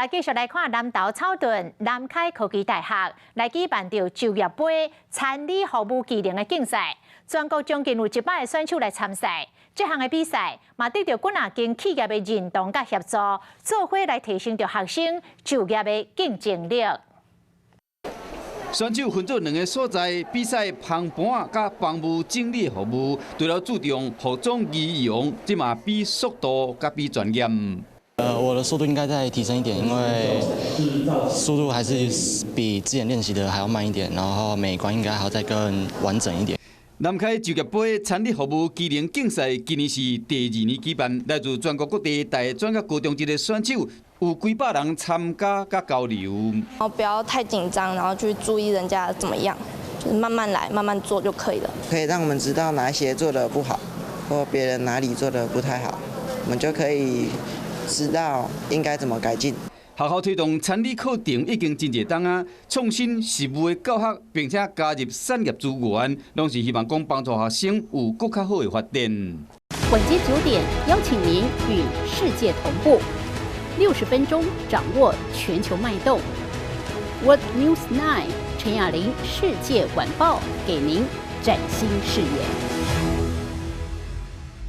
來繼續來看南投草屯南開科技大學來舉辦著就業盃餐飲服務技能的競賽，全國將近有100個選手來參賽。這項的比賽嘛得著幾若間企業的認同佮協助，做伙來提升著學生就業的競爭力。選手分做兩个所在比賽，芳盤佮房務整理服務，除了注重服裝儀容，這嘛比速度佮比專業。我的速度應該再提升一點，因為速度還是比之前練習的還要慢一點，然後美觀應該還要再更完整一點。南開就業盃餐飲服務技能競賽今年是第二年舉辦，來自全國各地大專佮高中級的選手有幾百人參加佮交流。然後不要太緊張，然後去注意人家怎麼樣，就是慢慢來，慢慢做就可以了。可以讓我們知道哪些做得不好，或別人哪裡做得不太好，我們就可以知道應該怎麼改進。學校推動餐飲課程已經真濟冬啊，創新實務的教學，並且加入產業資源，攏是希望講幫助學生有閣較好的發展。晚間9點，邀請您與世界同步，60分鐘掌握全球脈動。World News 9 陳雅玲世界晚報，給您嶄新視野。